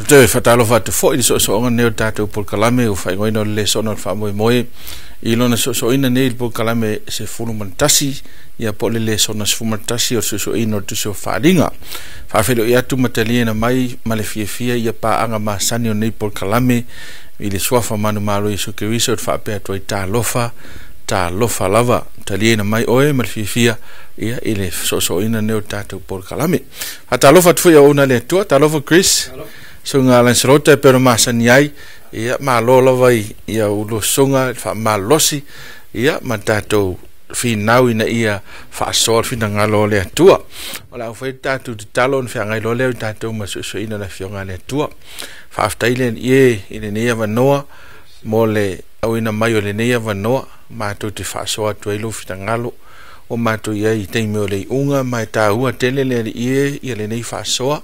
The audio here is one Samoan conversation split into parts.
Toe faatalofa atu foi i le soosooga nei o le tatou polokalame ua faaigoaina o le lesona o le faamoemoe i lona soosooina nei i le polokalame 11 ia po o le lesona 11 o le suesueina o le tusi o Faaaliga. Faafeiloai atu ma taliaina mai ma le fiafia ia paaga masani o nei polokalame i le suafa manumalo Iesu Keriso e faapea atu ai talofa, talofa lava. Taliaina mai oe ma le fiafia ia i le soosooina nei o le tatou polokalame. Faatalofa atu foi auauna a le Atua, talofa Chris. Susuga Lancelota e pei ona masani ai, ia malo lava i ia ulua susuga i le faamalolosi ia ma tatou finau ina ia faasoa le finagalo o le Atua. O le a fai le tatou tatalo ona feagai loa lea o tatou ma suesueina le Afioga a le Atua. Faafetai le Alii e i lenei avanoa mo le auina mai o lenei avanoa matou te faasoa atu ai lou finagalo ua matou i ai i taimi o le iuga ma e taua tele le Alii e ia lenei faasoa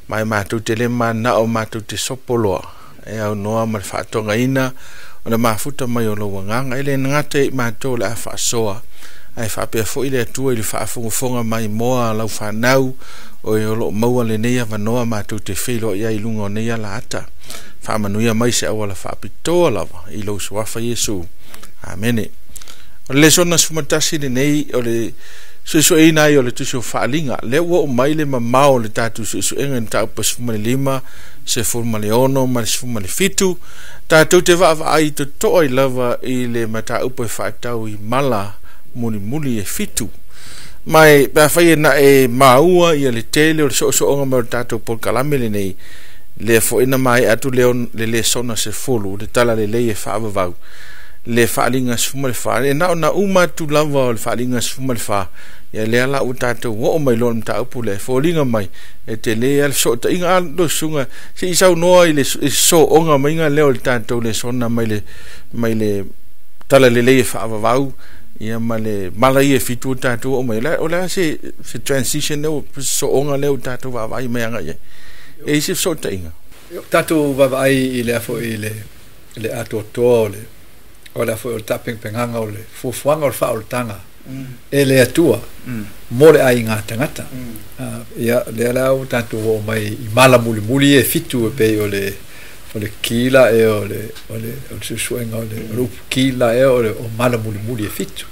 ma e matou te le mananao matou te sopo loa e aunoa ma le faatogaina o le mafuta mai o lou agaga. E le gata i matou o le a faasoa ae faapea foi le Atua i le faafogafoga mai moa lau fanau o e o loo maua lenei avanoa matou te feiloai ai i luga o nei alaata. Faamanuia mai se auala faapitoa lava i lou suafa Iesu. Amene. O le lesona 11 lenei o le suesueina ai o le tusi o Faaaliga. Lea ua oo mai le mamao o le tatou suesuega i mataupu 15, 16 ma le 17. Tatou te vaavaai totoa i lava i le mataupu e faatatau i mala mulimuli e 7. Ma e pe afai e na e maua ia le tele o le soosooga mai o le tatou polokalame lenei, lea foi na maea atu le lesona 10, le tala lelei e faavavau, le Faaaliga 14, e na ona uma atu lava o le Faaaliga 14, ia lea la ua tatou oo mai loa i le mataupu lea, e foliga mai e tele lava le fesootaiga. A lau susuga, se i saunoa i le sooga maiga lea o le tatou lesona mai le tala lelei e faavavau ia ma le mala ia e 7 o tatou oo mai. O le a se transition lea, sooga lea o tatou vaavaai mai agai ai. E i se fesootaiga. Tatou vaavaai i le foi i le atoatoa o le o le foi o le tapengapengaga o le fuafuaga o le faaolataga e le Atua mo le aiga tagata. Ia lea la ua tatou oo mai i mala mulimuli e 7 e pei o le kila e o le suesuega o le upu kila e o le mala mulimuli e 7.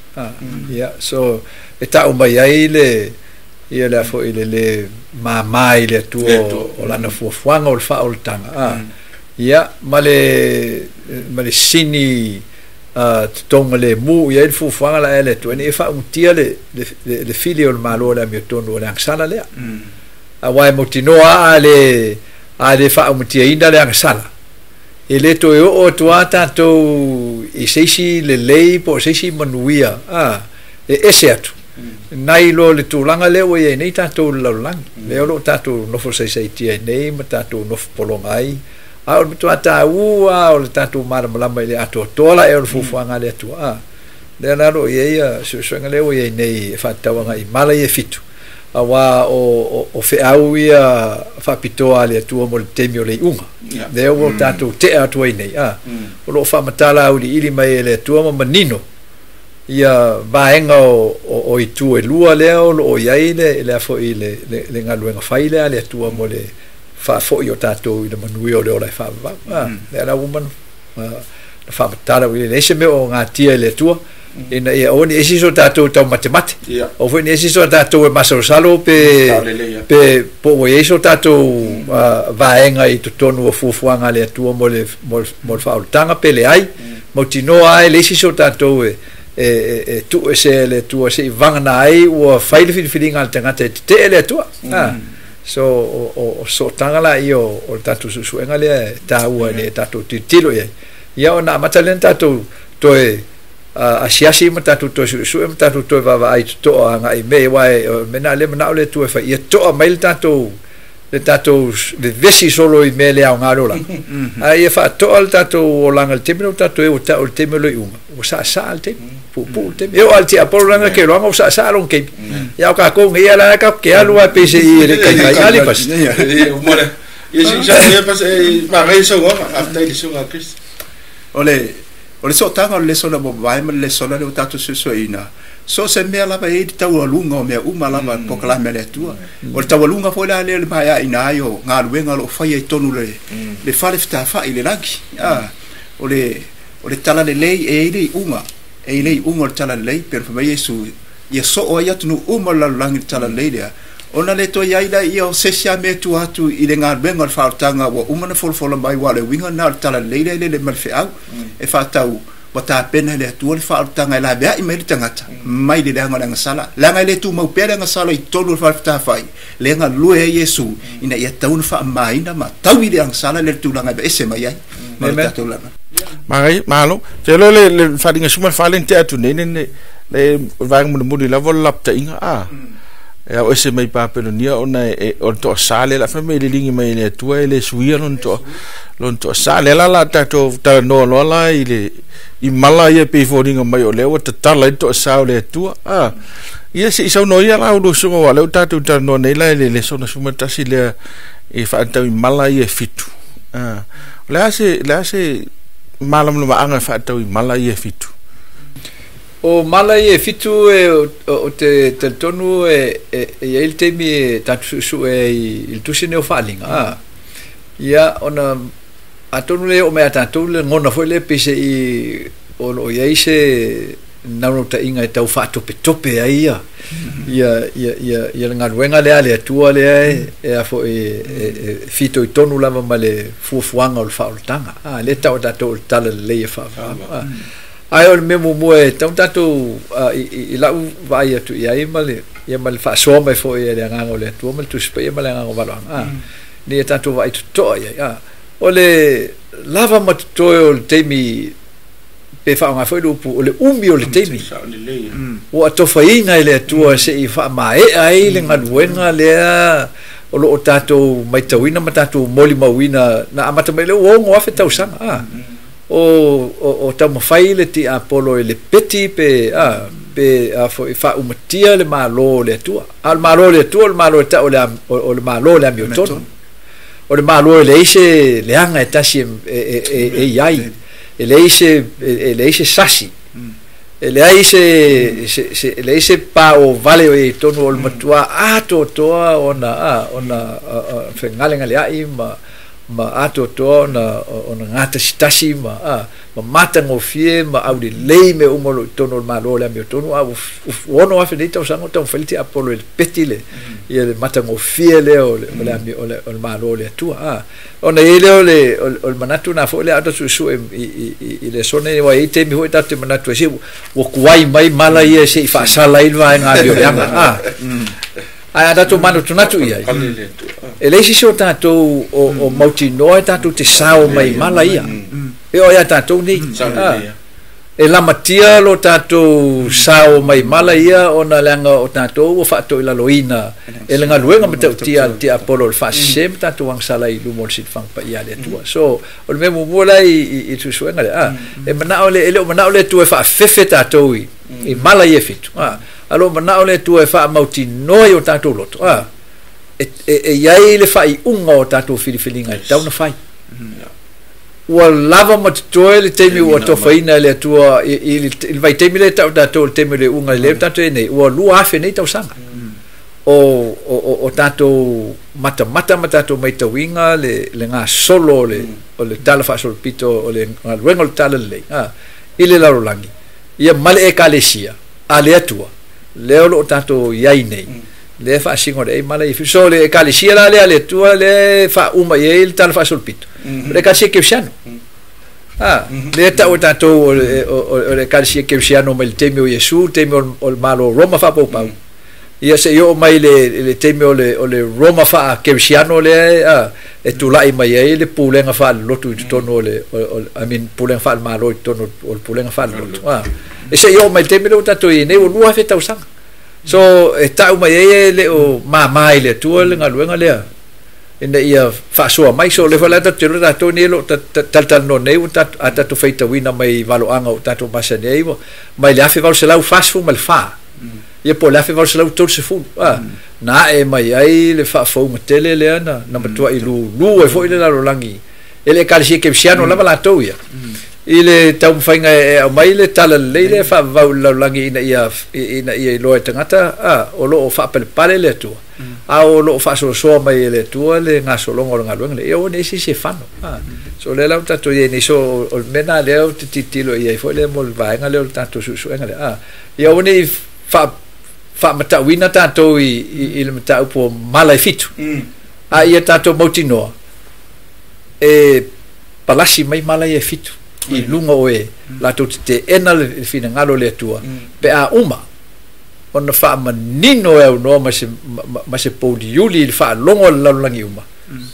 Ia so e tau mai ai le ia le foi le le mamā i le Atua o lana fuafuaga o le faaolataga. Ia ma le sini totoga le mu ia i le fuafuaga la e le Atua ina ia faautia le fili o le malo o le amiotonu o le agasala lea. Aua e mautinoa a le faaumatiaina le agasala e le toe oo atu a tatou i se isi lelei po o se isi manuia e ese atu nai lo le tulaga lea ua iai nei tatou i le lalolagi lea o loo tatou nofo saisaitia ai nei ma tatou nofo pologa ai. A o le matua taua o le tatou malamalama i le atoatoa la e o le fuafuaga a le Atua. Lea la o lo o i ai ia suesuega lea ua i ai nei e faatatau agai i mala ia e 7 aua o feau ia faapitoa a le Atua mo le taimi o le iuga. Lea ua tatou tea atu ai nei. O loo faamatala auiliili mai e le Atua ma manino ia vaega o itu e lua lea o loo i ai le foi le galuega fai lea a le Atua mo le faafoi o tatou i le manuia o le ola e faavavau. Lea la ua na faamatala ua leai se mea o gatia i le Atua ina ia aua ne i ese so tatou taumatemate o foi ne i ese so tatou e masalosalo pe po ua i ai so tatou vaega i totonu o fuafuaga a le Atua mo le faaolataga pe leai. Mautinoa ai le isi so tatou e tuu ese e le Atua se i vagana ai ua fai le filifiliga a le tagata e tetee le Atua. So o sootaga la ia o le tatou suesuega lea e taua i le tatou tilotilo i ai. Ia ona amata lea na tatou toe asiasi ma tatou toe suesue ma tatou toe vaavaai totoa agai i mea aua o mea na lea manao le Atua e fai ia toa mai le tatou vevesi solo i mea le aoga le olaga. A ia faatoa le tatou olaga i le taimi lea ua tatou e ua tau i le taimi o le iuga ua saasaa le taimi puupuu le taimi. E oo lava i le tiapolo lana ke loaga ua saasaa lona taimi. Ia o kākou nei ia la ka ke alu a pe se i le kai kai ali pas. Ia si sa ia pas e ma ngai so wa after le sunga Chris. O le sootaga o le lesona mo vai ma le lesona le o tatou suesueina. So se mea lava e i le taualuga o mea uma lava le polokalame a le Atua. O le taualuga foi la lea o le maeaina ai o galuega o lo o faia i totonu le fale fetafa'i i le lagi. O le talalelei e i le iuga, e i le iuga o le talalelei, pe ona fai mai Iesu, ia soo ai atunuu uma o le lalolagi le talalelei lea, ona le toe i ai la ia o se isi lava mea e tua atu i le galuega o le faaolataga ua uma ona folafola mai, aua o le uiga lena o le talalelei lea e lele mai le feau, e faatau ua tapena e le Atua le faaolataga e laveai mai le tagata mai le leaga o le agasala, leaga e le tumau pea le agasala i totonu o le fale fetafa'i lea galue ai Iesu ina ia tatau ona faamamaina ma taui le agasala le tulaga e ese mai ai ma le tatou lana. Magai, malo. Te lo le faalinga suma le faale te atu nei le vaega mulimuli lava o le lapataiga a. E au ese mai Papelonia ona e o le toasā lea la fai mai le ligi mai le Atua e le suia lona toasā lea la tatou talanoa loa la i le i mala ia pei foliga mai o lea ua tatala ai le toasā o le Atua a. Ia se i saunoa ia la ulusuga aua lea ua tatou talanoa nei la i le lesona 11 lea e faatatau i mala ia e 7. O le a se malamalamaga e faatatau i mala ia e 7? O mala ia e 7 e o te talitonu e i ai le taimi e tatou suesue ai i le tusi nei o Faaaliga. Ia ona atonu le oo mai ia tatou le lagona foi lea pei se'i o loo i ai se naunautaiga e tau faatopetope ai ia ia le galuega lea a le Atua lea e a foi e fitoitonu lava ma le fuafuaga o le faaolataga. Lea tau tatou o le talalelei e faavaava. Ae o le mea muamua e tau tatou i lau vaai atu i ai ma le ia ma le faasoa mai foi e le agaga o le Atua ma le Tusi Paia ma le agaga o valoaga. Ina ia tatou vaai totoa i ai. O le lava ma totoe o le taimi pe faaaoga foi le upu o le umi o le taimi ua atofaina e le Atua se'i faamaea ai le galuega lea o loo tatou maitauina ma tatou molimauina na amata mai le ua 6,000 tausaga. O taumafai le tiapolo e le peti pe pe foi faaumatia le malo o le Atua. A o le malo o le Atua o le malo e tau o le malo o le amiotonu. O le malo e leai se leaga e tasi e i ai, e leai se sasi, e leai se pa o vale o i tonu o le matua atoatoa ona fegalegaleai ma atoatoa ona gatasitasi ma matagofie ma aulelei mea uma o loo i totonu o le malo o le amiotonu. A ua 6,000 nei tausaga o taumafai le tiapolo e le peti le ia le matagofie lea o le malo o le Atua. Ona i ai lea o le manatu na foi lea a tatou suesue i le aso nei, aua e i ai taimi foi tatou te manatu ai se ua kuai mai mala ia se'i faasala ai le vaega amioleaga. Ae a tatou manatunatu i ai, e leai sisi o tatou o mautinoa e tatou te sao mai mala ia. E oo ia tatou nei. E lamatia lo tatou sao mai mala ia ona leaga o tatou ua faatoilaloina e le galuega matautia a le tiapolo o le faasese ma tatou agasala i luma o le silafaga paia a le Atua. So o le mea muamua la i suesuega lea, e manao le e le o manao le Atua e faafefe tatou i mala ia e 7. A loo manao le Atua e faamautinoa i o tatou loto. E i ai le faaiuga o tatou filifiliga e tatau ona fai. Ua lava ma totoe le taimi ua atofaina e le Atua i le vaitaimi lea e tau tatou o le taimi o le iuga lea ua tatou i ai nei, ua 2,000 nei tausaga o tatou matamata ma tatou maitauina le gasolo o le tala faasolopito o le galuega o le talalelei i le lalolagi ia ma le Ekalesia a le Atua lea o loo tatou i ai nei lea e faasino le ai mala i so le Ekalesia la lea le Atua lea e faauma i ai le tala faasolopito o le Ekalesia Keusiano. Lea tau e tatou o le Ekalesia Keusiano mai le taimi o Iesu, taimi o le malo Roma faapaupau. Ia se'i oo mai le taimi o le Roma faakeusiano lea e tula'i mai ai le pulega faalelotu i totonu o le I mean pulega faalemalo i totonu o le pulega faalelotu. E se'i oo mai le taimi lea ua tatou i ai nei ua 2,000 tausaga. So e tau mai ai e le o māmā i le Atua le galuega lea ina ia faasoa mai. So le foi la tatou te iloa tatou nei o loo talatalanoa nei ua a tatou faitauina mai valoaga o tatou masani ai mai le 1844 ia po o le 1830 na ae mai ai le faafouga tele lea na matuai lulu ai foi le lalolagi e le Ekalesia Keusiano lava latou ia. I le taumafaiga e aumai le tala lelei lea e faavavau i le lalolagi ina ia ina ia iloa e tagata a o loo faapalepale le Atua a o loo faasoasoa mai e le Atua le gasologa o le galuega lea. Ia aua ne i se isi e fano a. So lea la ua tatou i ai nei, so o le mea lena lea ou te tilotilo i ai foi lea mo le vaega lea o le tatou suesuega lea a. Ia aua ne i faa faamatauina tatou i le mataupu o mala e fitu a ia tatou mautinoa e palasi mai mala ia e fitu i luga o e latou te teena le finagalo o le Atua pe a uma ona faamanino e aunoa ma se pouliuli i le faalogo a le lalolagi uma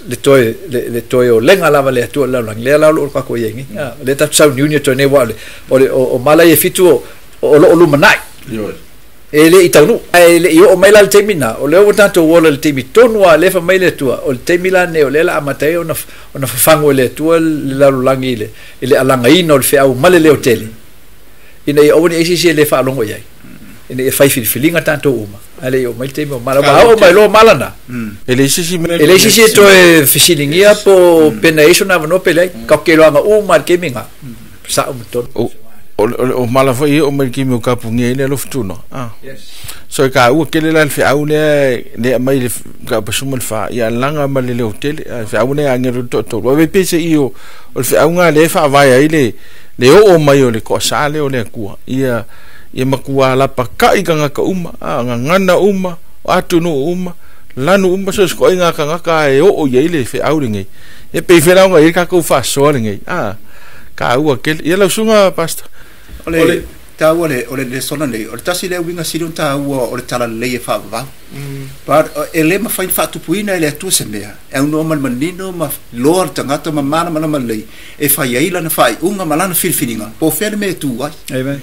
le toe le toe olega lava le Atua i le lalolagi lea la o loo tatou i ai nei. Lea tatou sauniuni atu ai nei aua o le o mala ia e fitu o loo lumanai e le i taunuu ae le i oo mai la le taimi lena o lea ua tatou ola i le taimi tonu lava lea fai mai le Atua o le taimi la lenei o lea o le a amata ai ona fafagu e le Atua le lalolagi i le alagaina o le feau ma le leotele ina ia aua ne i ai se isi e le faalogo i ai ina ia fai filifiliga tatou uma ae le i oo mai le taimi o mala aua a oo mai loa mala na e leai se isi mea e leai se isi e toe fesiligia po o pe na i ai sona avanoa pe leai tatou te iloaga uma lava i le taimi lena sao ma tonu. O mala foi e oo mai le taimi o kapugia ai le alofa tunoa. So e taua tele la le feau lea lea aumai le mataupu 14 ia alaga ma le leotele. A feau lea agelu le toatolu. Aua e pei se i o le feauga lea e faavae ai le oo mai o le toasa lea o le Atua. Ia ia matua lapatai tagata uma, gagana uma, atunuu uma, lanu uma, so o se toaiga tagata e oo i ai le feau lenei. E pei foi la ona i ai le tatou faasoa lenei. Taua tele. Ia lau susuga Pastor. O le taua le o le lesona nei, o le tasi lea uiga sili ona taua o le talalelei e faavavau. But e le mafai ona faatupuina e le Atua se mea e aunoa ma le manino ma loa le tagata ma malamalama lelei e fai ai lana faaiuga ma lana filifiliga po o fea le mea e tu ai. Amen.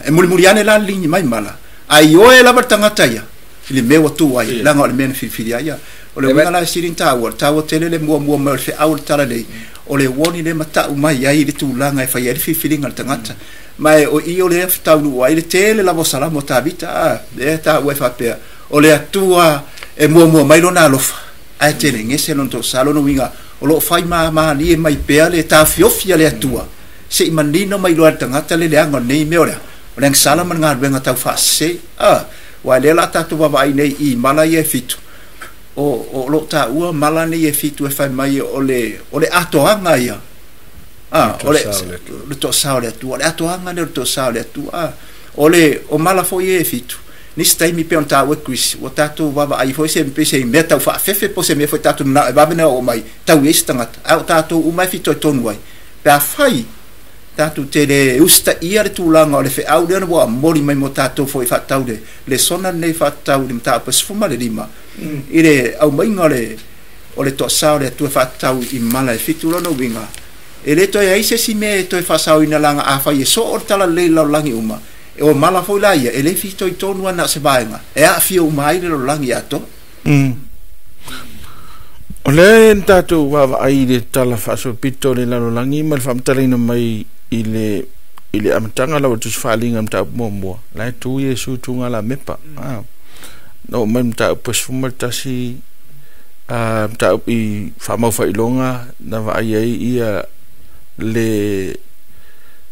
E mulimuli ane la le ligi mai mala, a ioe lava le tagata ia i le mea ua tu ai, leaga o le mea na filifili ai ia. O le uiga la e sili ona taua, o le taua tele le muamua mai o le feau o le talalelei, o le uoni lea matau mai ai i le tulaga e fai ai le filifiliga a le tagata. Ma e o i o lea taunuu ai le tele lava o Salamo o Tavita, a, lea e taua e faapea, o le Atua e muamua mai lona alofa, ae tele gese lona toasā. Lona uiga, o lo o fai malie mai pea le taofiofi a le Atua, se i manino mai loa e le tagata le leaga o lenei mea o le a, o le agasala ma le galuega tau faasese, a, aua lea o le a tatou vaavaai nei i mala ia e fitu, o lo o taua mala nei e fitu e fai mai o le o le atoaga ia, a, o le le toasā o le Atua, o le atoaga lea o le toasā o le Atua, a, o le o mala foi ia e fitu, nisi taimi pei ona taua e Chris, ua tatou vaavaai foi se pei se mea tau faafefe po o se mea foi tatou manao e vave ona oo mai tau i ai se tagata, a o tatou uma e fitoitonu ai, pe afai tatou te le usitaia le tulaga o le feau lea ua momoli mai mo tatou foi faatatau le lesona lenei faatatau i le mataupu e 15 i le aumaiga o le toasā o le Atua e faatatau i mala e fitu. Lona uiga e le toe ai se isi mea e toe faasaoina laga afai e soo le talalelei i le lalolagi uma e o mala foi la ia e le fitoitonu ana o se vaega e aafia uma ai le lalolagi atoa. O lea na tatou vaavaai i le tala faasolopito o le lalolagi ma le faamatalaina mai i le i le amataga lava o le Tusi Faaaliga mataupu muamua, la e tu Iesu i tuga la mepa. Na oo mai le mataupu e 11 mataupu i faamaufailoga na vaai ai ia le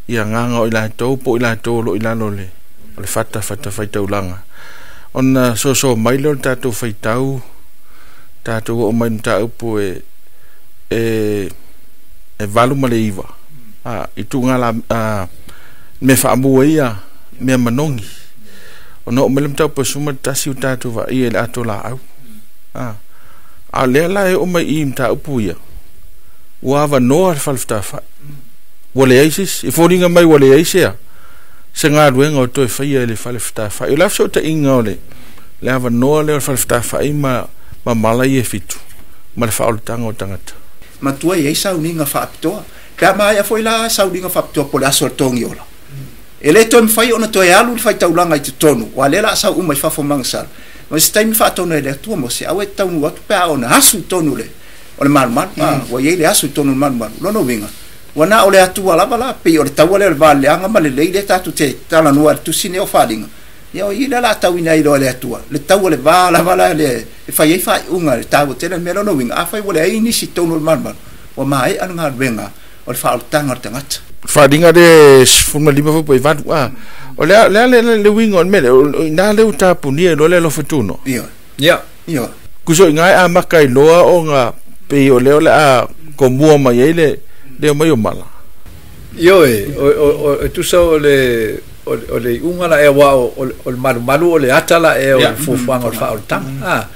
ia agaga o i latou po o i latou o lo o i lalo o le fata fata faitaulaga. Ona soso mai lea o le tatou faitau, tatou oo mai i le mataupu e 8 ma le 9 i tuga la mea faamu ai ia mea manogi. Ona oo mai le mataupu e 11 o tatou vaaia i le ato laau. A lea la e oo mai i mataupu ia, ua avanoa le fale fetafai. Ua leai se isi, e foliga mai ua leai se a se galuega o toe faia e le fale fetafai. O le a fesootaiga o le avanoa lea o le fale fetafai ma mala ia e fitu ma le faaolataga o tagata. Matua e i ai sauniga faapitoa. Pe a maea foi la sauniga faapitoa po o le aso o le togiola, e le toe mafai ona toe alu le faitaulaga i totonu, aua o lea o le a sau uma i fafo magasala. Ma se taimi faatonu e le Atua mo se aua e taunuu atu pe a ona asu i totonu o le malumalu. Ua i ai le asu i totonu o le malumalu. Lona uiga, ua na o le Atua lava la, pei o le taua lea o le valeleaga ma le lelei lea tatou te talanoa i le tusi lenei o Faaaliga. Ia o i lea o le a tauina ai loa e le Atua le tau o le va lava la e fai ai faaiuga i le taua tele o le mea. Lona uiga, afai ua leai nisi i totonu o le malumalu, ua maea le galuega o le faaolataga o le tagata. Faalinga le 15 foi po valu a o le le le le wingo o le mele ina le utapunia lo le alofa tuno. Ia. Ia. Ia. Kuso inga a maka iloa o nga pe o le o le a komua mai ai le le mai o mala. Io e o tusa o le o le unga la e wa o le malumalu o le ata la e o le fuafuaga o le faaolataga a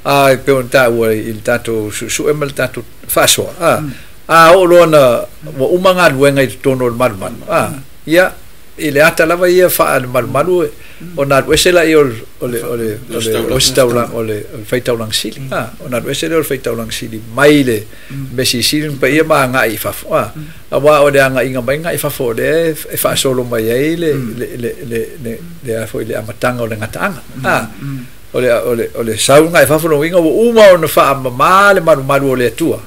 a pe o taua i le tatou suesue ma le tatou faasoa a oo loa na ua uma galuega i totonu o le malumalu ia i le ata lava ia faale malumalu ona alu ese laia o le o le o le o se taulaga o le faitaulaga sili ona alu ese lea o le faitaulaga sili mai le mea silisili ma paia ma agai i fafo auā o le agaiga mai ga'i fafo o lea e faasolo mai ai le le le le le le a foi le amataga o le gataaga o le o le o le sau ga'i fafo logoiga ua uma ona faamamā le malumalu o le Atua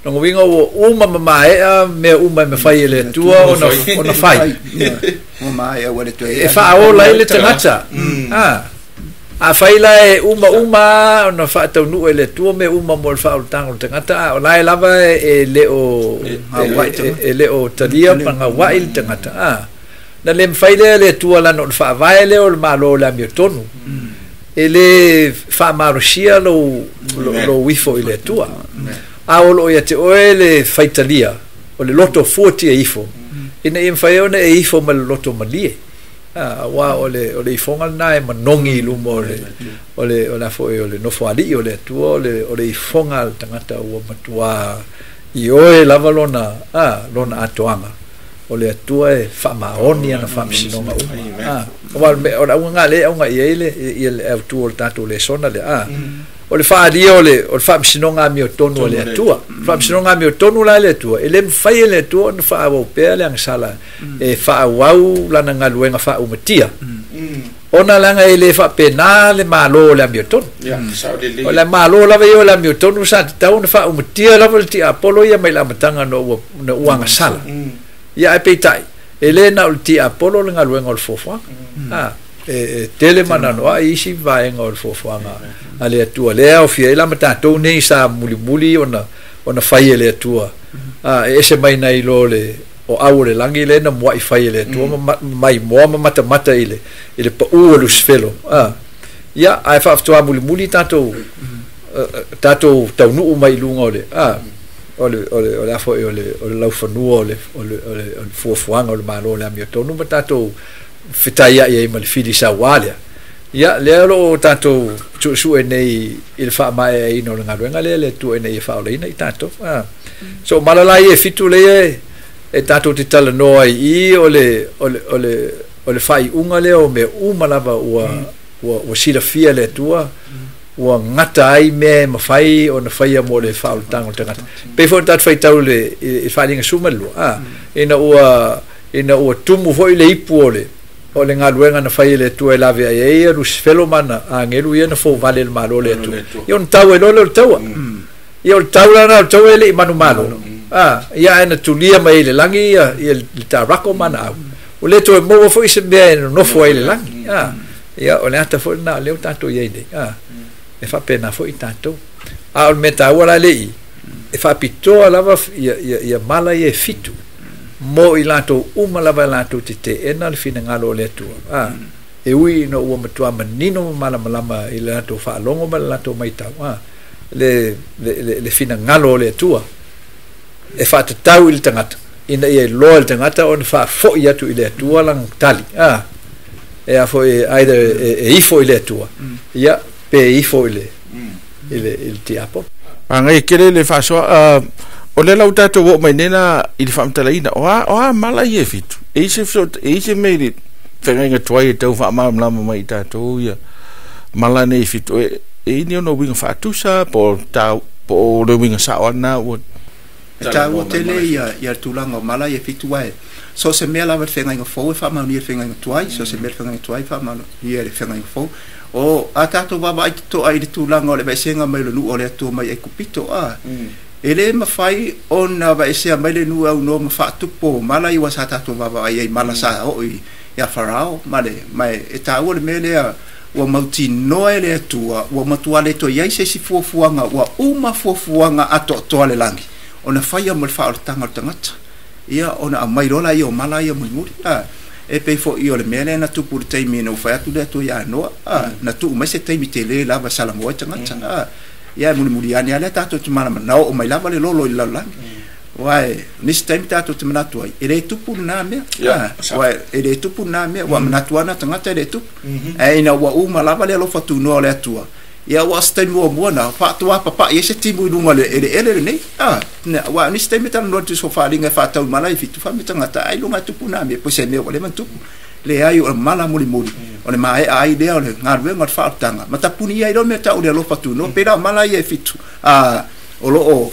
logoiga ua uma mamae'a mea uma e mafai e le Atua ona ona fai e faaola ai le tagata a fai la e uma uma ona faataunuu e le Atua mea uma mo le faaolataga o le tagata a o lae lava e le o e le o talia ma gaua'i le tagata na le mafai lea le Atua lana o le faavae lea o le Mālō o le amiotonu e lē faamalosia lou lou ifo i le Atua a o loo ia te oe le faitalia o le loto fuatia ifo ina ia mafai ona e ifo ma le loto malie auā o le ifoga lenā e manogi i luma o le o le o le foi o le nofoalii o le Atua o le ifoga a le tagata ua matuā i oe lava lona lona atoaga o le Atua e faamaoni ana faamasinoga uma auā o le auga lea e auga i ai le ia le autū o le tatou lesona lea o le faalia o le faamasinoga amiotonu o le Atua faamasinoga amiotonu la e le Atua e lē mafai e le Atua ona faaauau pea le agasala e faaauau lana galuega faaumatia ona laga e lē faapenā le Mālō o le amiotonu o le Mālō lava ia o le amiotonu sa tatau ona faaumatia lava le tiapolo ia mai le amataga na ua na ua agasala ia ae peitai e lē na o le tiapolo le galuega o le fuafuaga e tele mananoaʻi isi vaega o le fuafuaga a le Atua lea aofia ai la ma tatou nei sa mulimuli ona ona fai e le Atua e ese mai nai lo le o au o le lagi le na muaʻi fai e le Atua ma maimoa ma matamata i le paʻū o Lusifelo ia ae faafetoā mulimuli tatou tatou taunuu mai i luga o le o le o le o le a foi o le laufanua o le o le o le fuafuaga o le Mālō o le amiotonu ma tatou fetaiaʻi ai ma le fili sauā lea ia lea o loo tatou suesue nei i le faamaeaina o le galuega lea le Atua ina ia faaolaina i tatou so mala la ia e fitu lea e tatou te talanoa ai i o le o le o le o le faaiuga lea o mea uma lava ua ua ua silafia le Atua ua gata ai mea e mafai ona faia mo le faaolataga o le tagata pei foi ona tatou faitau le i faaliga 12 ina ua tumu foi le ipu o le galuega na fai e le Atua e lave ai ai ia Lusifelo ma ana agelu ia na fouvale le Mālō le Atua ia ona tau ai loa lea o le taua ia o le tau lana o le taua e leʻi manumalo ia ae na tulia mai ai le lagi ia ia le tarako ma ana au ua lē toe maua foi se mea e nonofo ai le lagi ia o le ata foi lenā o lea ua tatou iai nei e faapena foi i tatou a o le mea taua la leʻi e faapitoa lava ia ia ia mala ia e fitu mo i latou uma lava e latou te teena le finagalo o le Atua e ui ina ua matuā manino ma malamalama i le latou faalogo ma le latou matau le le le finagalo o le Atua e faatatau i le tagata ina ia iloa e le tagata ona faafoʻi atu i le Atua lana tali e a foi either e ifo i le Atua ia pe ifo i le i le i le tiapolo. Agai kele le faasoa o le lau tatou oo mai nei la i le faamatalaina o a mala ia e fitu e ise e ise me le fegaiga tuai e tau faamalamalama mai i tatou ia mala nei fitu e ini ona uiga faatusa po tau po o le uiga sao ana ua e taua tele ia ia le tulaga o mala ia fitu ae so se mea lava le fegaiga fou e faamaonia le fegaiga tuai so se mea le fegaiga tuai faamaonia le fegaiga fou o a tatou vaavaai totoa i le tulaga o le vaesega mai le nuu o le Atua mai Aikupito e lē mafai ona vaesea mai le nuu aunoa ma faatupo mala ia ua sa tatou vaavaai ai mala sa oo ia Farao ma le ma e taua le mea lea ua mautinoa e le Atua ua matua le toe iai se isi fuafuaga ua uma fuafuaga atoatoa le lagi ona faia mo le faaolataga o le tagata Ia ona aumai loa laia o mala ia mulimuli e pei fo'i o le mea lea na tupu i le taimi na ua fai atu le Atua iā Noa na tuu mai se taimi telē lava e salamoa ai tagata ia e mulimuli ane a lea tatou te malama na oo mai lava le lolo i le lalolagi uae o nisi taimi tatou te manatu ai e lē tupu lenā mea uae e lē tupu lenā mea ua manatu ana tagata e lē tupu ae ina ua uma lava le alofa tunoa o le Atua ia ua o se taimi muamua na faatuapapa'i ai se timu i luga o le eleele lenei uae o nisi taimi e talanoa i le Tusi Faaaliga e fa'atau i mala i fitu fami tagata ae iloga e tupu nā mea po o se mea ua leva ona tupu leai o le mala mulimuli o le mae'a ai lea o le galuega o le fa'aolataga ma tapuni ai loa mea ta'u le alofa tunoa pei la o mala ia e fitu o lo'o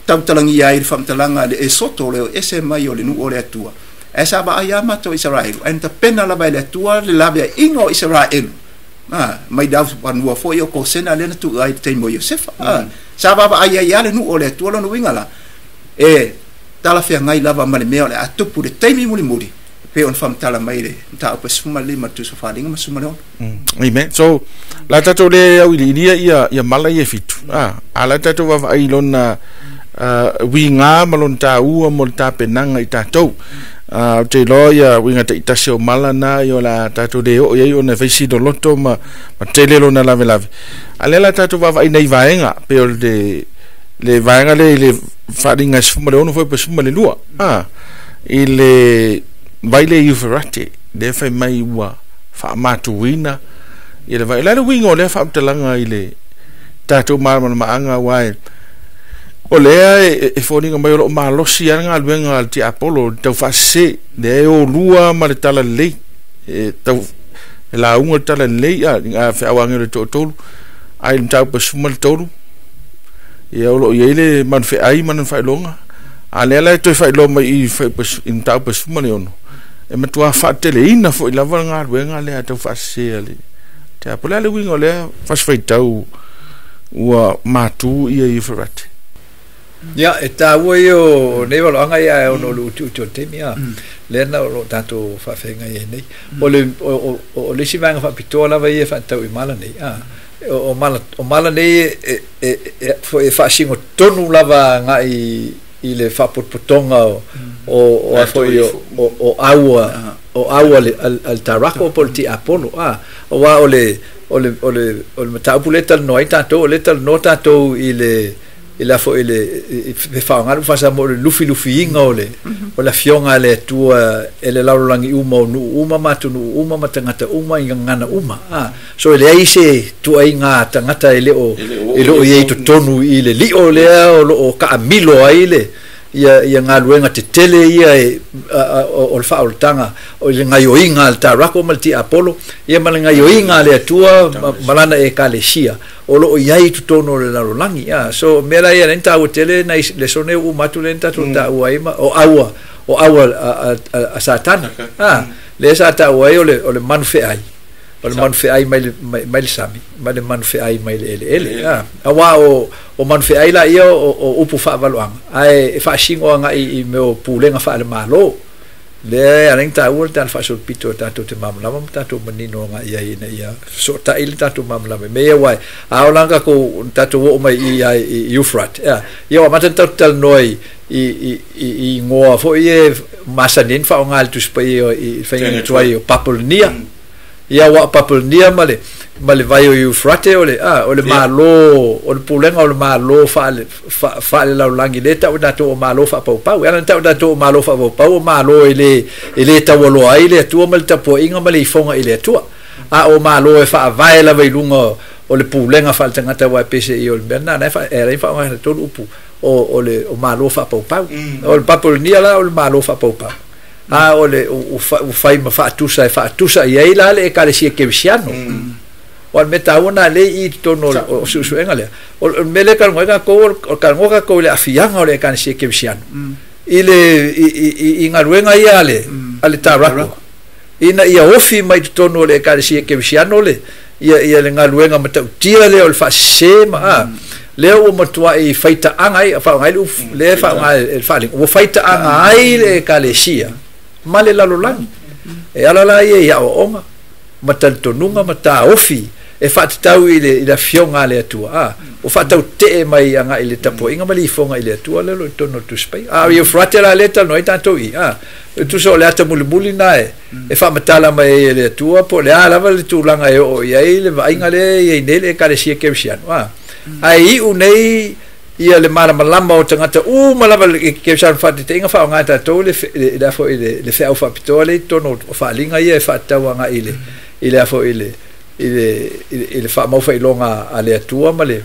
tautalagia ai le faamatalaga le Esoto o le ese mai o le nu'u o le Atua ae sa va'ai a matou Isaraelu ae na tapena lava e le Atua le laveaiga o Isaraelu mai le aufanua foi o Kosena lea na tuu ai i le taimi o Iosefa sa vaavaai ai lava le nuu o le Atua lona uiga la e talafeagai lava ma le mea o le a tupu i le taimi mulimuli pei ona faamatala mai le mataupu e 15 le Tusi o Faaaliga ma 16. Amen. So, la tatou le auiliilia ia ia mala ia e fitu. A la tatou vaavaai i lona uiga ma lona tāua mo le tapenaga i tatou. Ou te iloa ia uiga taitasi o mala na ia o le a tatou le oo i ai ona e fai si loloto ma tele lona lavelave. A lea la tatou vaavaai nei vaega pei o le vaega lea i le faaaliga e 16 foi pe 12. I le vai le Eufarate lea fai mai ua faamatuina ia le vai. O le a le uiga o lea faamatalaga i le tatou malamalamaaga uae o lea e foliga mai o loo malosi lava le galuega a le tiapolo le taufaasese lea e olua ma le talalelei e tau e lauga le talalelei a feau agelo e toatolu ae i le mataupu e 13 ia o loo i ai le manufeai ma lona faailoga a lea la e toe faailoa mai i i mataupu e 16 e matuā faateleina foi lava le galuega lea taufaasese a le tiapolo. O le a le uiga o lea fasifaitau ua matu ia Eufarate? Ia, e tāua ia o nei valoaga ia e ono o le utiuti o le taimi a. Lea na o loo tatou faafeagai ai nei. O le o le isi vaega faapitoa lava ia e faatatau i mala nei a. O mala o mala nei e e e e faasino tonu lava agai i le faapotopotoga o o a foi o o aua o aua le al tarako po o le tiapolo a. Aua o le o le o le o le mataupu lea e talanoa ai tatou, o lea e talanoa tatou i le i le foi le e faaaoga le faasamoa o le lufilufiina o le o le afioga a le Atua e le lalolagi uma o nuu uma ma atunuu uma ma tagata uma i gagana uma a. So e leai se tuaiga tagata e le o i ai totonu i le lio lea o loo kaamilo ai le ia ia galuega tetele ia e o le faaolataga o le gaioiga a le tarako ma le tiapolo ia ma le gaioiga a le Atua ma lana ekalesia o loo i ai i totonu o le lalolagi a. So mea la ia lea na taua tele nai lesone ua uma atu lea na tatou taua ai ma o aua o aua a Satani a lea sa taua ai o le o le manufeai o le manufeai mai le mai le sami ma le manufeai mai le eleele a. Auā o o manufeai laia o upu faavaloaga ae e faasino agai i mea o pulega faale-Malo lea e ala ai ona taua le tala faasolopito e tatou te malamalama ma tatou manino agai ai ina ia fesootai le tatou malamalama i mea ia uae a oo la ona tatou tatou oo mai i i Euphrates ea ia ua amata ona tatou talanoa i i i i igoa foi e masani ai ona faaaoga e le Tusi Paia i le faiga tuai o Papalonia. Ia aua o Papalonia ma le ma le vai o Eufrate o le a o le Malo o le pulega o le Malo faale faalelaulagi lea e tau e tatou o Malo faapaupau. E ala ona tau e tatou o Malo faapaupau o Malo e le e le taualoa ai le Atua ma le tapuaiga ma le ifoga i le Atua. A o Malo e faavae lava i luga o le pulega faaletagata aua e pei se i o le mea lena na e e ala ai ona faaaoga e tatou le upu o o le o Malo faapaupau. O le Papalonia la o le Malo faapaupau. A o le ua fai ma faatusa e faatusa i ai la le Ekalesia Kerisiano. O le mea taua lena lea i i totonu o suesuega lea. O le mea lea e talanoa ai tatou, o le talanoa tatou i le aafiaga o le Ekalesia Kerisiano i le i galuega ia a le a le Tarako ina ia ofi mai totonu o le Ekalesia Kerisiano le ia ia le galuega matautia lea o le faasese ma a lea ua matuai faitaaga ai, faaaoga ai le upu lea e faaaoga e le faaaliga, ua faitaaga ai le Ekalesia ma le lalolagi. E ala la ia i aoaoga ma talitonuga ma taofi e faatatau i le afioga a le Atua a o faatautee mai agai i le tapuaiga ma le ifoga i le Atua le lo i totonu o le Tusi Paia. A o Eufrate la lea e talanoa ai tatou i a tusa o le ata mulimuli na e faamatala mai ai e le Atua po o le a lava le tulaga e oo i ai le vaaiga lea e i ai nei le Ekalesia Kerisiano a ae iu nei ia le malamalama o tagata uma lava le Kerisiano faataitaiga faaaoga e tatou le foi le feau faapitoa lea i totonu o faaaliga ia e faatatau agai i le foi i le faamaufailoga a le Atua ma le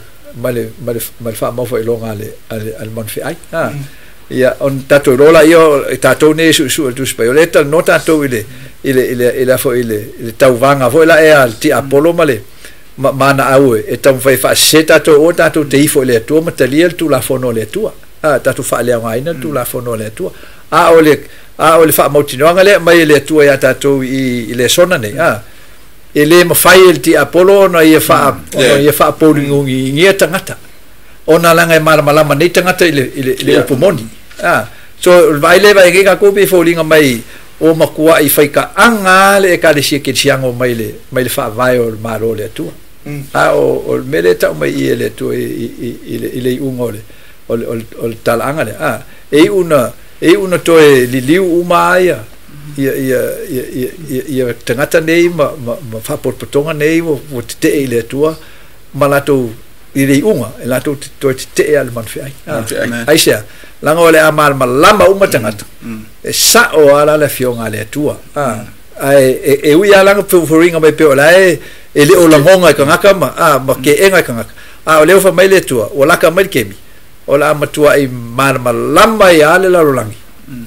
faamaufailoga a le manufeai. Ia on tatou iloa laia e tatou nei e suesue o le Tusi Paia o lea e talanoa tatou i le foi le tauvaga foi la ea a le tiapolo ma le manaau e taumafai e faasese tatou o tatou te ifo i le Atua ma talia le Tulafono a le Atua tatou faaleaogaina le Tulafono a le Atua a o le faamautinoaga lea mai e le Atua ia tatou i le sona nei e le mafai e le tiapolo ona ia faapouligigia tagata ona laga e malamalama nei tagata i le upu moni. So o le vaai lea vaai nei tatou pe foliga mai o matuai faitaaga le Ekalesia Kerisiano mai le faavae o le Malo o le Atua. A o le mea lea e tau mai i e le Atua i le iuga o le talaaga lea. E iu na toe liliu uma ia tagata nei ma faapotopotoga nei ua tetee i le Atua ma latou i le iuga e latou toe tetee a le manufeai. Aisea laga o le a malamalama uma tagata e sao a la le afioga a le Atua. Ae e ui a laga foliga mai pei o la e le o lagoga e tagata ma keega e tagata a o lea ua faamai le Atua ua laka mai le kemi o le a matuai malamalama ia le lalolagi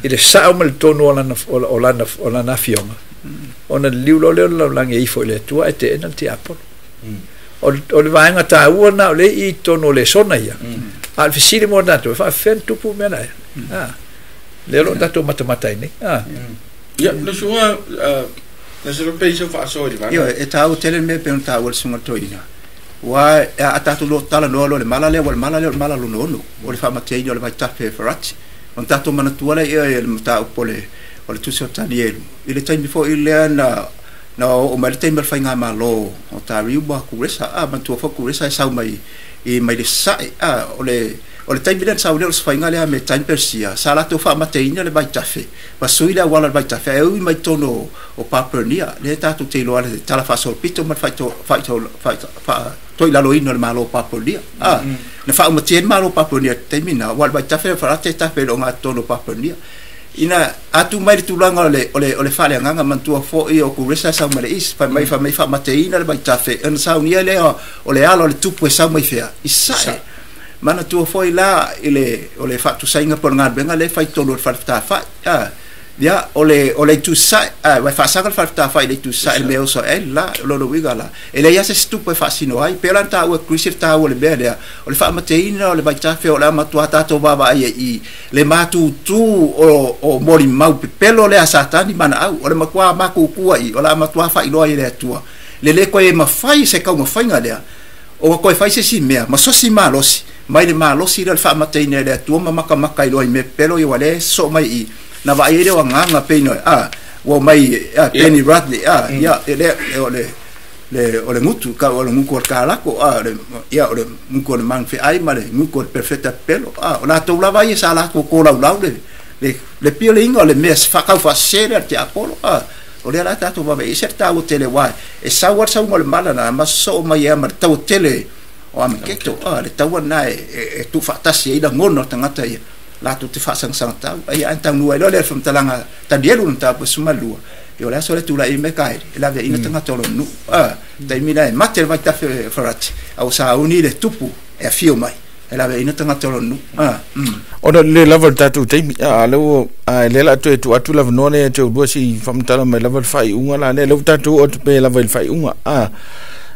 i le sao ma le tonu o lana afioga ona liliu loa lea o le lalolagi e ifo i le Atua e teena le tiapolo. O le vaega taua na o le i totonu o le sona ia a o le fesili mo tatou e faafefea na tupu mea la ea lea o loo tatou matamata ai nei. Ia le suga le se pe iso faasoa i le vaega ia e taua tele le mea pe ona taua le suga toeaina ua a tatou lo talanoa loa le mala lea ua le mala lea o le mala lona ono o le faamateina o le vaitafe e Farati ona tatou manatua lea ia le mataupu o le Tusi o Tanielu i le taimi foi lea na oo mai le taimi o le faigamalo o Tariu ma Kuresa manatua foi Kuresa e sau mai i mai le sae o le taimi lea na sau lea o le faiga lea me taimi Persia sa latou faamateina le vaitafe ma sui le auala o le vaitafe ae ui mai totonu o Papernia lea tatou te iloa le tala faasolopito ma le faatoilaloina o le Malo o Papernia na faaumatia le Malo o Papernia i le taimi na ua le vaitafe Farate e tafe i le ogatotonu o Papernia ina atu mai le tulaga o le faaleagaga manatua foi o Kuresa e sau mai le isi fai mai faamateina le vaitafe ona saunia lea o le ala o le tupu e sau mai fea i sae manatua foi la o le faatusaina po o le galuega lea e fai totonu o le falefetafai ia o le itu sae vai faasaga le falefetafai i le itu sae le mea oso ai la o lona uiga la e leai lava se isi tupu e faasino ai pe la na taua e Krisi le taua o le mea lea o le faamateina o le vaitafe o le a matua tatou vaavaai ai i le matutu o molimau pepelo lea a Satani ma naau o le matua matutua i o le a matua faailoa i le Atua le lē toe mafai se taumafaiga lea o toe fai se isi mea ma sosi malosi mai le malosi lea o le faamateina e le Atua ma matamata iloa i mea pepelo ia ua lē sosoo mai i na vaai ai lea o agaga pei ua mai Penny Radley ia lea o le gutu o le gutu o le kalako ia o le gutu o le manufeai ma le gutu o le perfeta pepelo o latou lava ia sa latou kolaulau le pioleiga o le mea faataufaasese lea le tiapolo o lea la tatou vaavaai ese le taua tele uae e sau a le sauga o le mala na ma sosoo mai ai ma le taua tele o Amaketo le taua lena e tuufaatasi ai lagona o tagata ia latou te faasagasagatau ai ae taunua ai loa lea le faamatalaga Tanielu na mataupu e 12 ia o le aso lea tulai ai Mekaeli e laveaiina tagata o lona nuu taimi la e mate le vaitafe Farati a ua sauni le tupu e afio mai e laveaiina tagata o lona nuu. Ona le lava le tatou taimi a lea ua lea la toe tuu atu lavanoa lea te ulua si faamatala mai lava le faaiuga la lea ua tatou oo atu pea lava i le faaiuga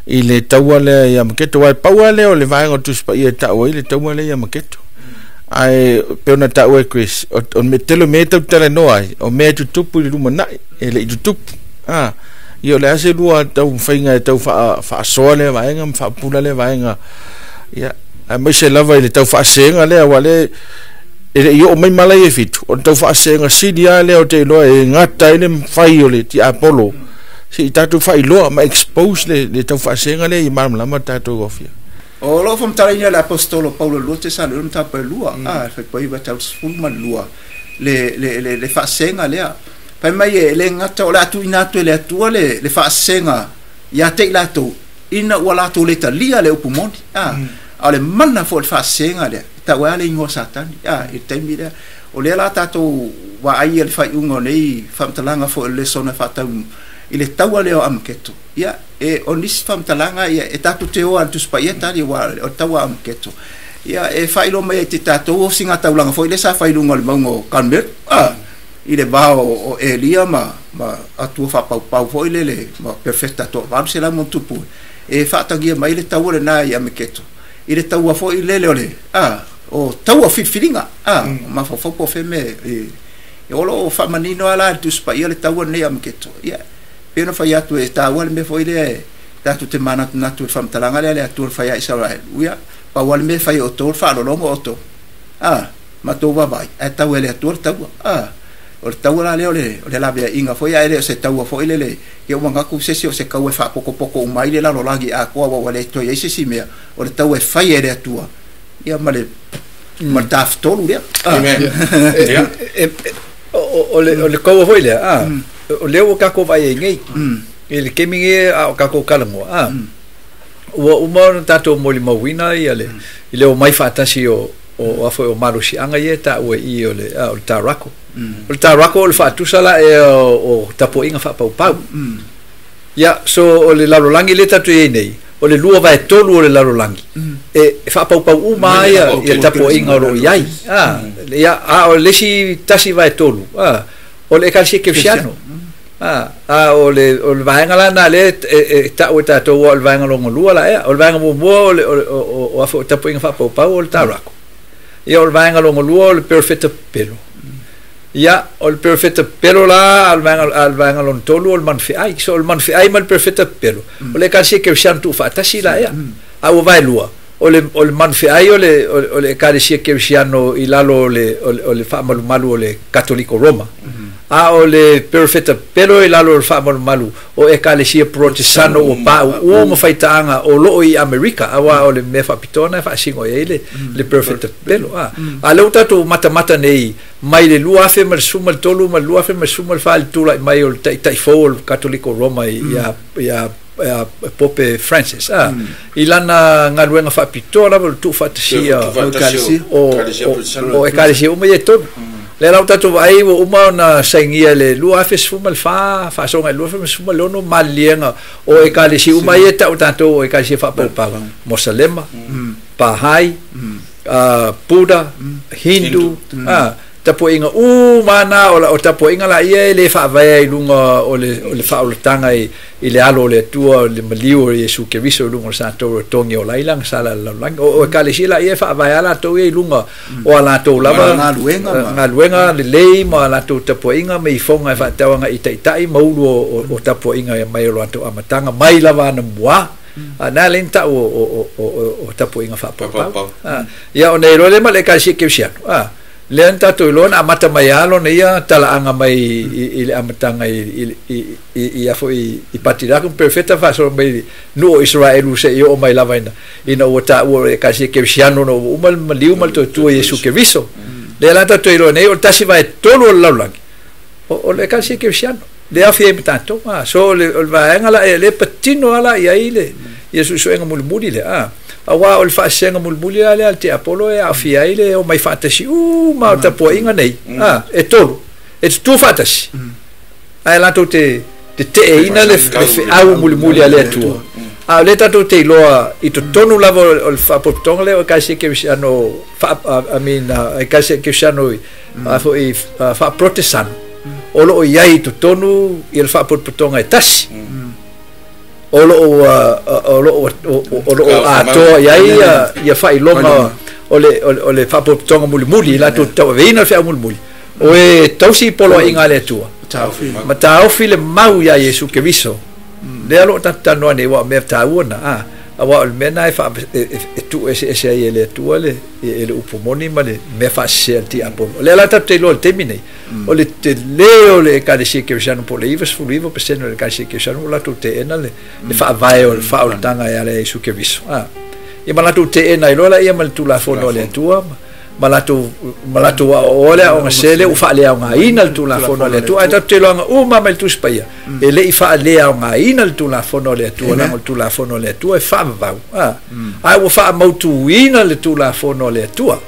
i le taua lea ia Maketo ae pau lea o le vaega o le Tusi Paia e tau ai le taua lea ia Maketo ae pe ona taua e Chris o me tele mea tau talanoa ai o mea e tutupu i le lumanai e le i tutupu ia o le a se lua tau faiga e tau faasoa lea vaega ma faapula lea vaega ia aemaise lava i le tau faasega lea ua le e le i oo mai mala ia e fitu o le tau faasega sili lava lea o te iloa e gata ai le mafai o le tiapolo Se i tatou faailoa ma expose le taufaasega lea i malamalama tatou ofia. O loo faamatalaina le apostolo Paulo 2 Tesalo mataupu 2 a faipaiva tau 12 le faasega lea fai mai e le gata o le atuina atu e le Atua le faasega ia te i latou ina ua latou le talia le upu moni a o le mana foi le faasega lea tau ai le igoa Satani a i le taimi lea o lea la tatou vaai le faiuga o nei faamatalaga foi o le lesona faatau i le taua lea o Amaketo. Ia, e o nisi faamatalaga ia e tatou te o a le Tusi Paia tali ua o le taua Amaketo. Ia, e faailoa mai ai te tatou o singa taulaga foi le sa fai luga o le mauga o Carmel, i le vao o Elia ma atua faapaupau foi lele ma perfecta toa 800 ma tupu. E faatagia mai le taua lena i Amaketo. I le taua foi lele o le, o taua filifiliga, mafaufau po o feme, e o loo faamanino ala le Tusi Paia le taua lenei Amaketo. Ia, pe na fai atu e tāua le mea foi lea e tatou te manatunatu i le faamatalaga lea le Atua le fai a Isaraelu. Ia, pau le mea fai o outou le faalologo o outou. Ma tou vaavaai, ae tau e le Atua le taua. O le taua la lea o le laveaiga foi, ae le o se taua foi lele, ia ua manatu se isi o se kaua e faapokopoko uma ai le lalolagi atoa ua le toe i ai se isi mea, o le taua e fai e le Atua, ia ma le tafatolu lea. Amen. O le kaua foi lea, o lea ua tatou vaai ai nei, i le taimi nei a o tatou talanoa, ua uma ona tatou molimauina ia le i le omai faatasi o afo o malosiaga ia e taua i o le o le tarako. O le tarako o le faatusa la e o tapuaiga faapaupau. Ia, so o le lalolagi le tatou i ai nei, o le 2/3 o le lalolagi e faapaupau uma ia tapuaiga o loo i ai. Ia, a o le isi 1/3, o le ekalesia kerisiano. A o le vaega la na le e tau e tatou o le vaega longa lua la ea. O le vaega muamua o le o afo o tapuaiga faapaupau o le tarako. Ia, o le vaega longa lua o le perfecta pelo. Ia, o le perfecta pelo la al vaega lona tolu o le manufeai. So o le manufeai ma le perfecta pelo. O le ekalesia kerisiano tuufaatasi la ea. A ua vaelua, o le manufeai o le ekalesia kerisiano i lalo o le faamalumalu o le Katoliko Roma. A o le perfecta pelo i lalo o le faamalumalu o ekalesia protestano o pau u ma faitaaga o loo i Amerika, aua o le mea faapitoa na e faasino ai le perfecta pelo. A lea ua tatou matamata nei mai le 2013 ma le 2014 le tula'i mai o le taitaifou o le Katoliko Roma ia Pope Francis, i lana galuega faapitoa lava o le tuufaatasia o ekalesia uma ia e tolu. Le lau tatou vaai ua uma ona sainia le 2014 faasoga i 2016 maliliega o ekalesia uma ia e tau tatou o ekalesia faapaupau. Mosalema, Bahai, Buddha, Hindu, tapuaiga uma na o tapuaiga la ia e le faavaea i luga o le faaolataga i le alo o le Atua o le maliu o Iesu Keriso i luga o le satou o togi o lai laga sa la lalolagi. O ekalesia la ia e faavaea latou ia i luga o a latou lava galuega lelei ma a latou tapuaiga ma ifoga e faatauaga i taitai ma ulu o tapuaiga mai o latou amataga mai lava anamua. Na le tau o tapuaiga faapaupau. Ia, ona iloa lea ma le ekalesia kerisiano. Lea na tatou iloa na amata mai alo na ia talaaga mai i le amataga i afo i Patiraka perfecta faasolo mai nuu o Israelu se'i oo mai lava ina ua taua o le ekalesia kerisiano na ua uma le maliu ma le toetua Iesu Keriso. Lea la tatou iloa nei o le 1/3 o le lalolagi o le ekalesia kerisiano le afia ai ma tatou. So o le vaega la e le patino ala i ai le ia suesuega mulimuli lea. Aua o le faasega mulimuli la lea le te Apollo e aafia ai le o mai faatasi uma o tapuaiga nei, e tolu, e tutu faatasi. Ae latou te teeina le feau mulimuli a le Atua. A o lea tatou te iloa i totonu lava o le faapotopotoga lea o ekalesia kerisiano, I mean, ekalesia kerisiano foi faaprotestano, o loo i ai i totonu ia le faapotopotoga e tasi. O loo atoa i ai ia faailoga o le faapotopotoga mulimuli, latou tauaveina le feau mulimuli. O e tausi poloaiga a le Atua ma taofi le mau ia Iesu Keriso. Lea loo tatou talanoa nei ua o mea taua na. Aua o le mea na e e tu ese ese ai e le Atua le e le upu moni ma le mea faasese a le tiapono. O lea la tatou te iloa i le taimi nei, o le telē o le Ekalesia Kerisiano po o le 99% o le Ekalesia Kerisiano ua latou teena le faavae o le faaolataga e ala ia Iesu Keriso. Ia ma latou teena ai loa laia ma le Tulafono a le Atua ma latou aoaoa le aoga sese lea ua faaleaogaina le Tulafono a le Atua. Ae tatou te iloaga uma mai le Tusi Paia, e le i faaleaogaina le Tulafono a le Atua, leaga o le Tulafono a le Atua e faavavau, ae ua faamautuina le Tulafono a le Atua,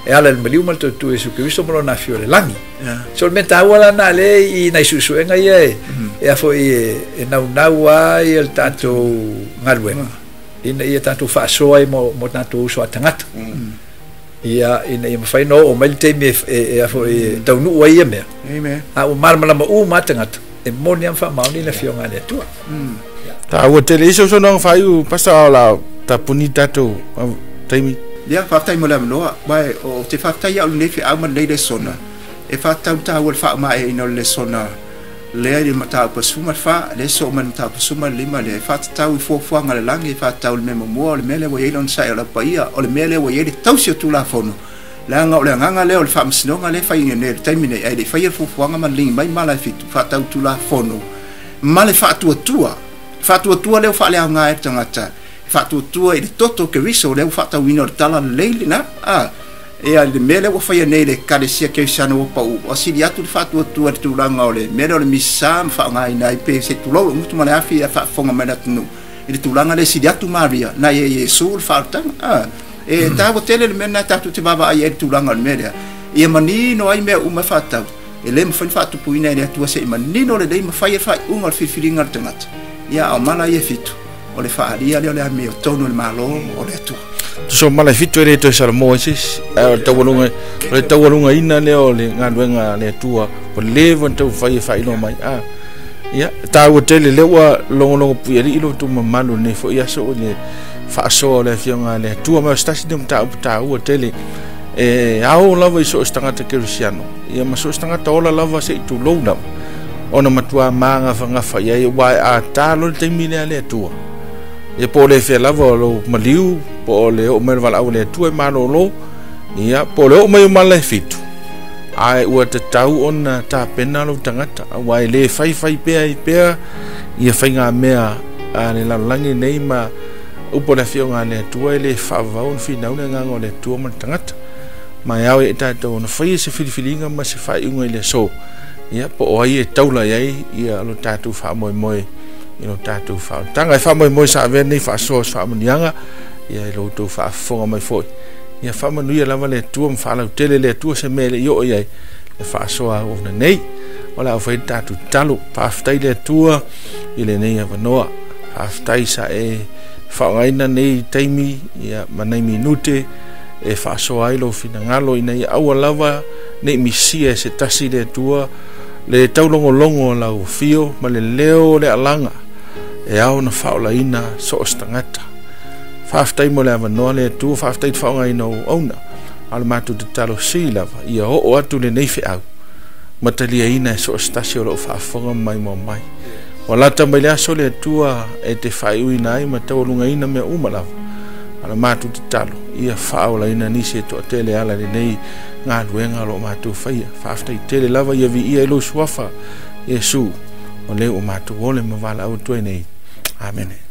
e ala i le maliu ma le tautua Iesu Keriso ma lona afio i le lagi. So o le mea taua la lena lea i nai suesuega ia e a foi e naunau ai le tatou galuega ina ia tatou faasoa ai mo tatou uso a tagata. Ia ina ia mafai ona oo mai le taimi e a foi e taunuu ai ia mea. A ua malamalama uma tagata e moni ama faamaoni le afioga a le Atua. Taua tele i sosonoga faaiu pasa o la tapuni tatou taimi. Ia faafetai mo le avanoa, ma o te faafetai au lenei feau ma lenei lesona e faatatau taua le faaumaeaina o le lesona lea i le mataupu 14, le soo mai le mataupu 15 lea e faatatau i fuafuaga a le lagi, e faatatau i le mea muamua o le mea lea ua i ai le onosai o le aupaia, o le mea lea ua i ai le tausi o Tulafono, leaga o le agaga lea o le faamasinoga lea e fai nei i le taimi nei, ae le i faia le fuafuaga ma le ligi mai mala e fitu, faatatau i Tulafono ma le faatuatua. Faatuatua lea ua faaleaoga ai le tagata, faatuatua i le toto o Keriso lea ua faatauina o le tala lelei lena. Ia le mea lea ua faia nei le Ekalesia Kerisiano ua pau, ua sili atu le faatuatua i le tulaga o le mea lea o le misa ma faaaogaina ai pe se tulou le gutu ma le afi e faafofoga mai le atunuu i le tulaga lea e sili atu Maria nai e Iesu le faaolataga. E taua tele le mea lena tatou te vaavaai ai i le tulaga o le mea lea, ia manino ai mea uma e faatatau, e le mafai ona faatupuina e le Atua se i manino lelei ma fai ai le faaiuga o le filifiliga a le tagata. Ia a o mala ia e fitu, o le faaalia lea o le amiotonu i le Malo o le Atua. Tuso mala e fitu e le toe salamo ai se isi, ae o le taualuga, o le taualugaina lea o le galuega a le Atua ua leva ona taumafai e faailoa mai. Ia, taua tele lea ua logologo puialii lo outou mamalu lenei foi aso i le faasoa o le afioga a le Atua. Ma o se tasi lea o mataupu taua tele e ao lava i so o se tagata kerisiano, ia ma so o se tagata ola lava se i tulou lava, ona matua magafagafa i ai, aua e ata loa le taimi lea a le Atua. Ia po o le fea lava o lou maliu, po o le oo mai o le valaau a le Atua e malolo, ia po o le oo mai o mala e fitu, ae ua tatau ona tapena lou tagata, aua e le faifai pea ai pea ia faigamea a le lalolagi nei ma upu o le afioga a le Atua e le faavavau ona finau le agaga o le Atua ma le tagata. Ma e ao ia i tatou ona faia se filifiliga ma se faaiuga i le aso, ia po o ai e taula i ai ia lo tatou faamoemoe i lo tatou faaolataga. E faamoemoe sa avea nei faasoa o se faamanuiaga ia i lo outou faafofoga mai foi. Ia faamanuia lava le Atua ma faalautele le Atua se mea e le i oo i ai le faasoa auauna nei. O le a fai le tatou tatalo. Faafetai le Atua i lenei avanoa. Faafetai sa e faaaogaina nei taimi ia ma nei minute e faasoa ai lou finagalo ina ia aua lava nei misia e se tasi le Atua le taulogologo o lau afio ma le leo o le alaga e ao ona faaolaina so o se tagata. Faafetai mo le avanoa le Atua, faafetai le faaaogaina o auauna. A o le matou tatalo sili lava ia oo atu lenei feau ma taliaina e so o se tasi o loo faafofoga mai moa mai. Ua lata mai le aso le Atua e te faaiuina ai ma taualugaina mea uma lava. A o le matou tatalo ia faaolaina nisi e toatele ala lenei galuega o loo matou faia. Faafetai tele lava ia viia i lou suafa Iesu, o lea ua matou ole ma valaau atu ai nei. Amene.